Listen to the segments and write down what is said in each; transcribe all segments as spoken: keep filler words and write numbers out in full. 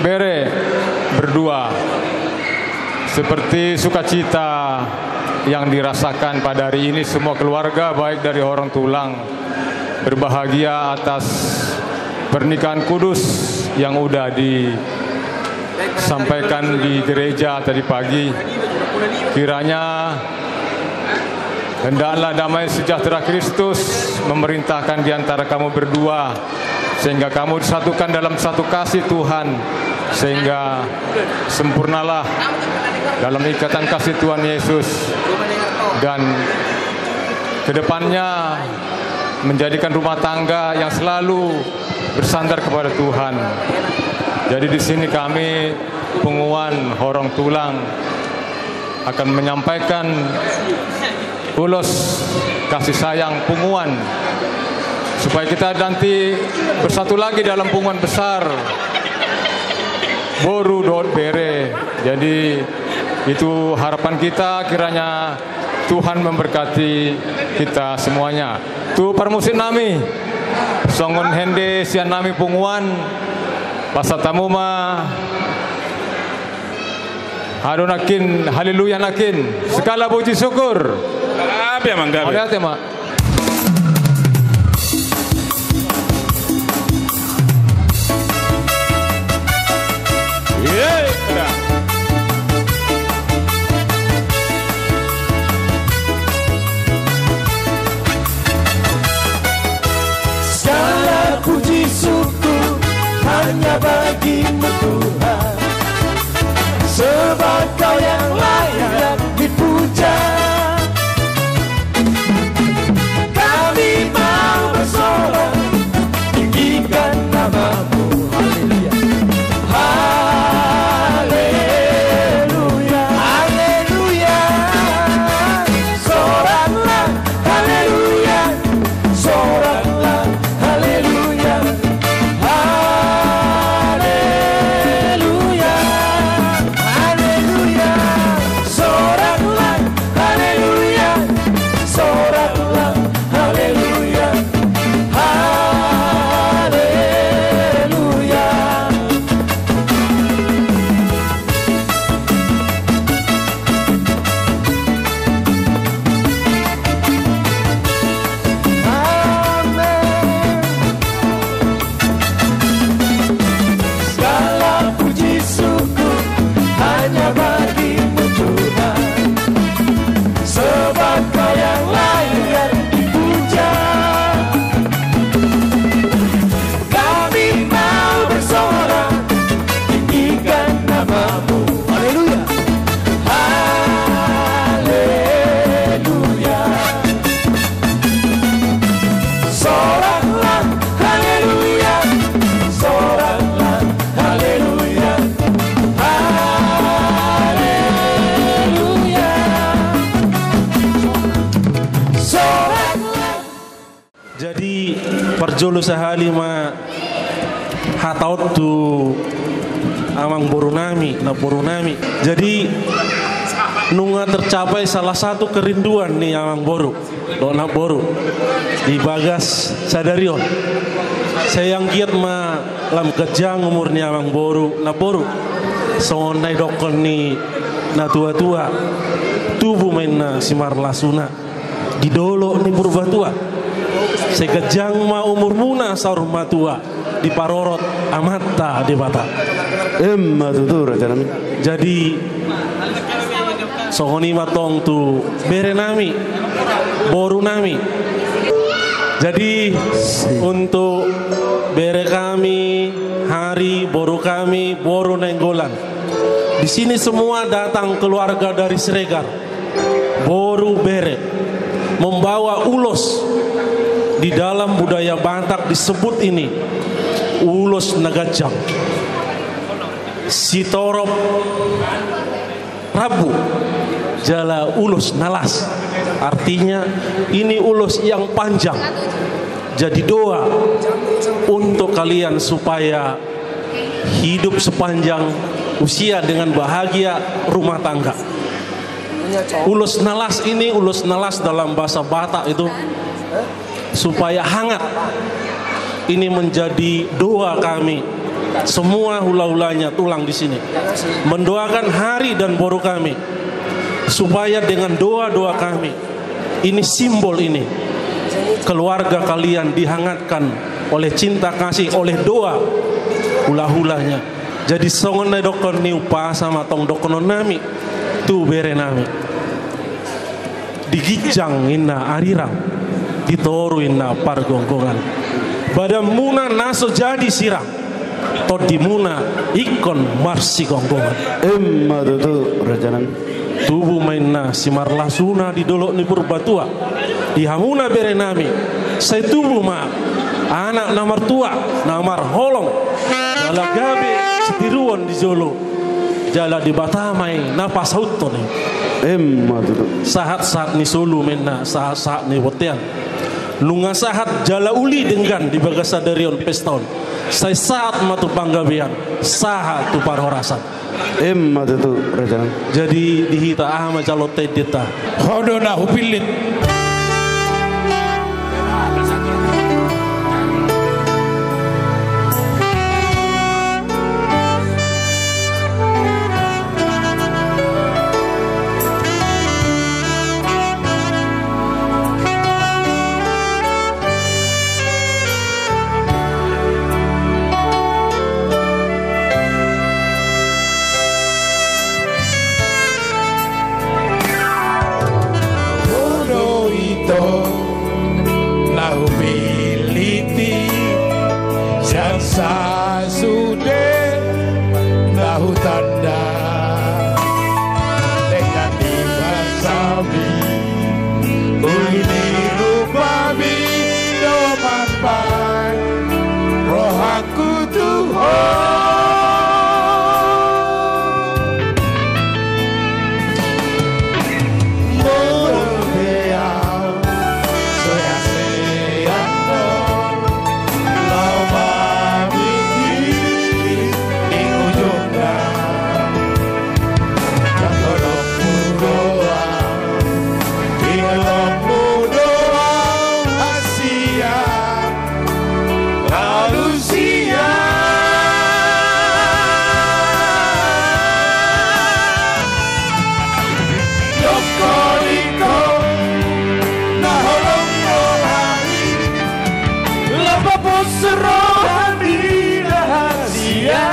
Bere berdua. Seperti sukacita yang dirasakan pada hari ini semua keluarga, baik dari horong tulang, berbahagia atas pernikahan kudus yang udah disampaikan di gereja tadi pagi. Kiranya hendaklah damai sejahtera Kristus memerintahkan di antara kamu berdua, sehingga kamu disatukan dalam satu kasih Tuhan, sehingga sempurnalah dalam ikatan kasih Tuhan Yesus, dan kedepannya menjadikan rumah tangga yang selalu bersandar kepada Tuhan. Jadi di sini kami punguan horong tulang akan menyampaikan ulos kasih sayang punguan, supaya kita nanti bersatu lagi dalam punguan besar boru dohot bere. Jadi itu harapan kita, kiranya Tuhan memberkati kita semuanya. Tu parmusik nami, songon hende sian nami punguan, pasahat hamu ma. Ado nangkin, haleluya nangkin. Sekala puji syukur. Gabe, Amang, gabe. Mauliate ma. Yeay. Segala puji syukur hanya bagi-Mu Tuhan, sebab Kau yang layak dipuja. Kami mau bersorak, tinggikan nama-Mu. Haleluya. Haleluya. Haleluya. Soraklah, haleluya. Soraklah, haleluya. Haleluya. Haleluya. Soraklah, haleluya. Soraklah, haleluya. Haleluya. Amen. Segala puji syukur hanya bagi-Mu Tuhan, sebab Kau yang layak dipuja. Kami mau bersorak, tinggikan nama-Mu. Haleluya. Haleluya. Soraklah, haleluya. Soraklah, haleluya. Haleluya. Soraklah. Jadi, parjolo sahali ma hata on tu amangboru nami, namboru nami. Jadi, nunga tercapai salah satu kerinduan ni amangboru dohot namboru di bagas sadari on. Sai anggiat ma lam ganjang umur ni amangboru, namboru. Songon na nidokkon ni natua-tua, tubu ma inna simarlasuna di dolok ni Purbatua. Sai ganjang ma umurmuna saur matua, diparorot Amanta Debata. Emma tutu, rajanami. Jadi, songon i ma tong tu bere nami, boru nami. Jadi, untuk bere kami, Hari, boru kami, boru Nainggolan. Di sini semua datang keluarga dari Siregar. Boru, bere, membawa ulos. Di dalam budaya Batak disebut ini ulos na ganjang. Sitorop rambu jala ulos na las. Artinya, ini ulos yang panjang. Jadi doa untuk kalian supaya hidup sepanjang usia dengan bahagia rumah tangga. Ulos na las ini, ulos na las dalam bahasa Batak itu supaya hangat. Ini menjadi doa kami Semua hula-hulanya tulang di sini mendoakan hari dan boru kami, supaya dengan doa-doa kami, ini simbol ini, keluarga kalian dihangatkan oleh cinta kasih, oleh doa hula-hulanya. Jadi songon na didokkon ni umpasa ma tong dokkonnami tu berenami. Di ginjang ninna arirang, di toru ninna pargonggongan. Badanmuna na so jadi sirang, tondimuna ingkon marsigonggongan. Emma tutu, rajanami. Tubu ma ninna simarlasuna di dolok ni Purbatua. Di hamuna berenami, sai tubu ma anak na martua, na marholong, jala gabe sitiruon di jolo. Jala Debata ma i na pasauthon i. Emma tutu. Sahat-sahat ni solu ma ninna, sahat-sahat ni bontean. Nunga sahat jala uli denggan di bagasan sadari on pesta on, sai sahat ma tu panggabean, sahat tu parhorasan. Emma tutu, rajanami. Jadi di hita aha ma jalo tendenta? Ho do na hupillit. Ho do ito na hupillit i, sian sasude na hutanda. Denggan ni bangsami, uli ni rupami do mambahen rohangku tu ho. Molo pe ahu sehat-sehat do, laho mamingkiri di ujungna. Jala dohononmu do ahu, dohononmu do ahu, hasian. Lalu sian dohononmu na holong rohami, laho paposhon rohami na hasian.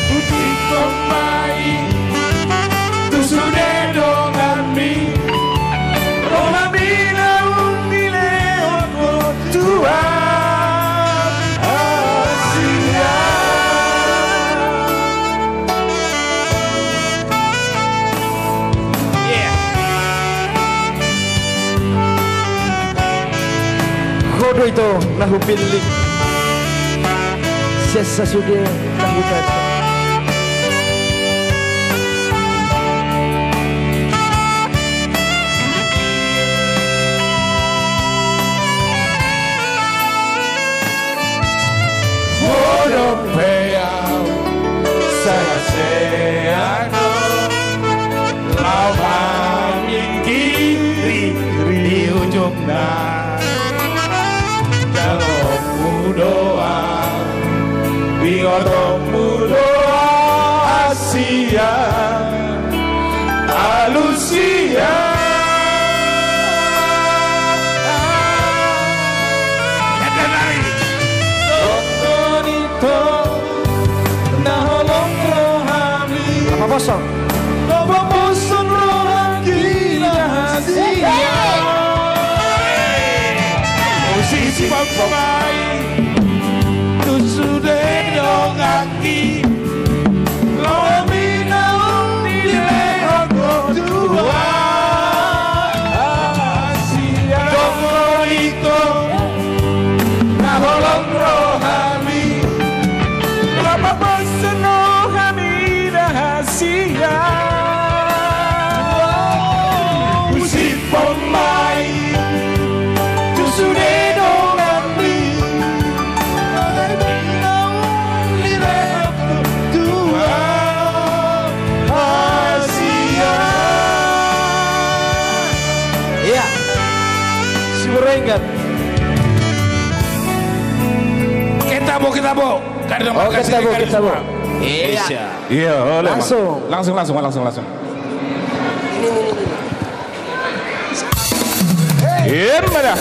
Hutihon ma i tu sude donganmi, rohami na uli lehon ho tu hasian. Ho do ito na hupillit, sian sasude na hutanda. Molo pe ahu sehat-sehat do, laho mamingkiri di ujungna. Jaloonmu do ahu, ingotonmu do ahu, hasian. Alusia. Dohononmu na holong rohami. Apa bosok? Apa bosok rohangki na hasian. Musisi Bang Pemai. Tu sude dongan. Rohami na uli lehon ho tu hasian. Dohononmu na holong rohami, laho paposhon rohami na hasian. Musisi Pemai. Tu sude donganmi. Oke, tabo, oke, tabo. Iya. Iya, boleh, Mas. Langsung. Langsung, langsung, langsung, langsung. Iya, mana?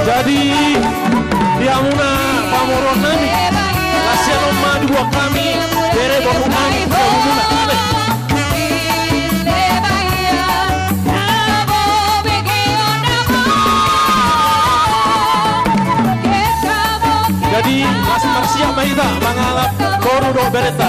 Jadi, di hamuna pamoruon nami, las sian on ma dibuat hami bere boru nami tu hamuna. Jadi, las marsiap ma hita mangalap boru dohot berenta.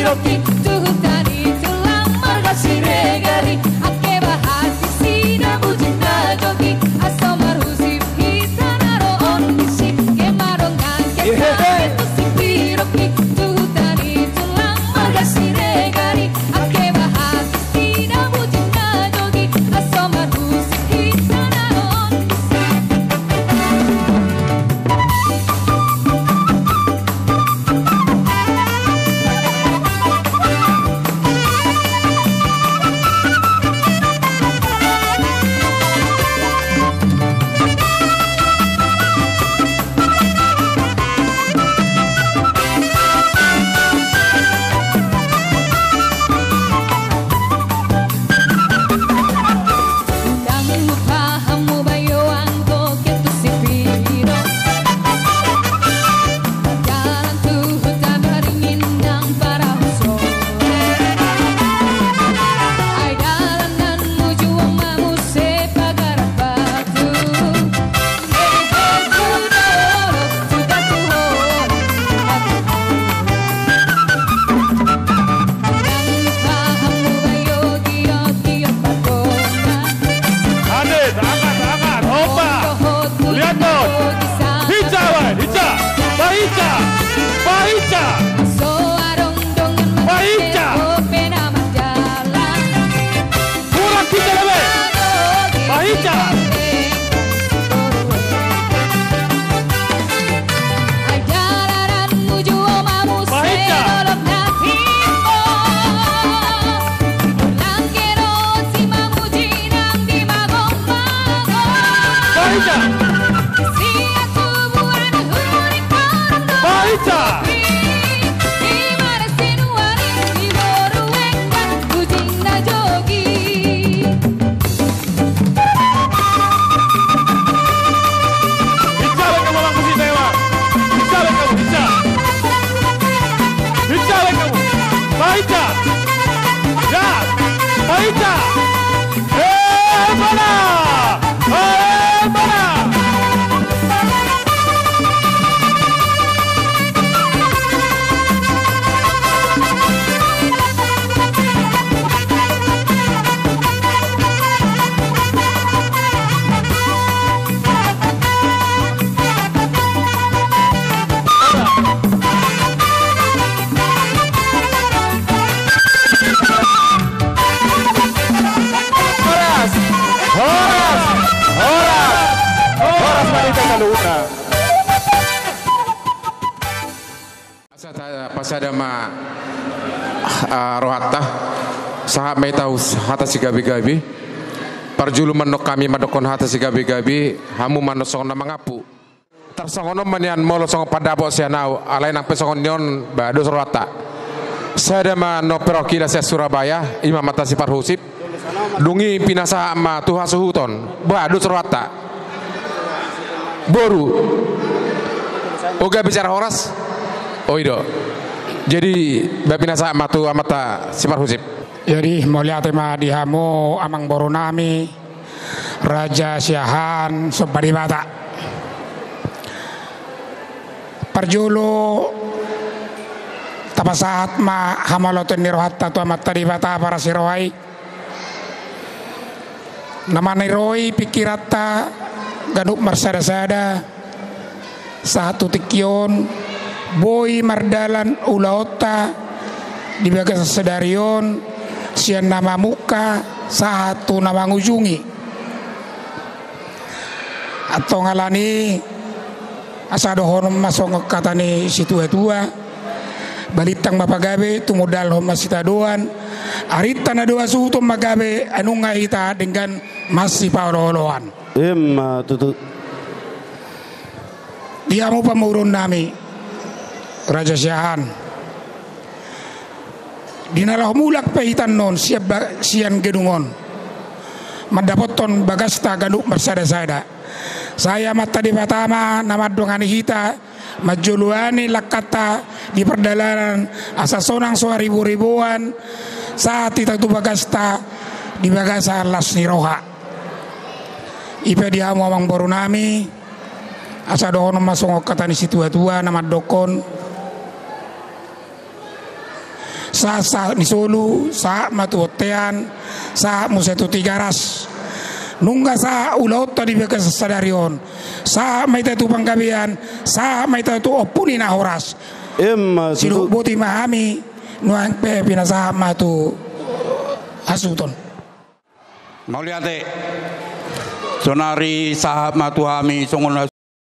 Rocky, tu huta ni tulang marga Siregar i, angke bahat disi na bujing na jogi, aso marhusip hita na ro on disi, angke madongan, angke, yehehe, sahit tu si Pi Rocky, tu huta ni tulang marga Siregar i, angke bahat disi na bujing na jogi, aso marhusip hita na ro on disi. Ndang hupahamu bayo anggo ketu si Piro. Jalan tu huta beringin ndang parahu so. Ai dalan nan muju ma muse pagar batu. Ade, angkat, angkat, opa. Lihat, Bos. Hinca, Bos, hinca. Bahinca. Bahinca. Bahinca. Kurang kita lebih. Bahinca. Bahinca. Bahinca. Bahinca. Hinca baen hamu, Bang Musi Tewa. Hinca baen hamu, hinca. Hinca baen hamu. Bahinca. Ya. Bahinca. Eh, mana? Eh, mana? Horas! Horas! Horas! Horas ma di hita saluhutna. Asa ta-, pasada ma, ah, rohanta. Sahat ma hita tu hata sigabe-gabe. Parjolo mandok hami mandokkon hata sigabe-gabe, hamu ma na songon na mangampu. Tarsongon on ma nian molo songon pandapot sian ahu, alai nang pe songon ni on, ba, dos rohanta. Sada ma na perwakilan sian Surabaya, i ma amanta Siparhusip. Dung i pinasahat ma tu hasuhuton. Ba, dos rohanta. Boru. O, gabe bicara horas. O, i do. Jadi, ba, pinasahat ma tu amanta Siparhusip. Jadi, mauliate ma di hamu amangboru nami, Raja Siahaan, somba Debata. Parjolo, tapasahat ma hamaloton ni rohanta tu Amanta Debata parasi roha i. Na maniroi pingkiranta ganup marsada-sada, sahat tu tingki on, boi mardalan ulaonta di bagasan sadari on, sian na mamungka sahat tu na mangujungi. Antong alani, asa dohonon ma songon hata ni situa-tua, balintang ma pagabe, tumundalhon ma sitadoan, arinta na dua suhuton ma gabe, ai nunga hita denggan masipaolo-oloan. Emma tutu. Di hamu pamoruon nami, Raja Siahaan. Di na laho mulak pe hita annon sian ba-, sian gedung on, mandapothon bagasta ganup marsada-sada. Sai Amanta Debata ma na mandongani hita, manjoloani langkanta di pardalanan, asa sonang so haribo-riboan, sahat hita tu bagasta di bagasan las ni roha. I pe di hamu amangboru nami, asa dohonon ma songon hata ni situa-tua na mandokkon. Sahat-sahat ni solu, sahat ma tu bontean, sahat muse tu Tigaras. Nunga sahat ulaonta di bagasan sadari on. Sahat ma hita tu panggabean, sahat ma hita tu ompu ni na horas. Ima tutu. Sidok boti ma hami, nuaeng pe pinasahat ma tu hasuhuton. Mauliate. Saonari sahat ma tu hami songon na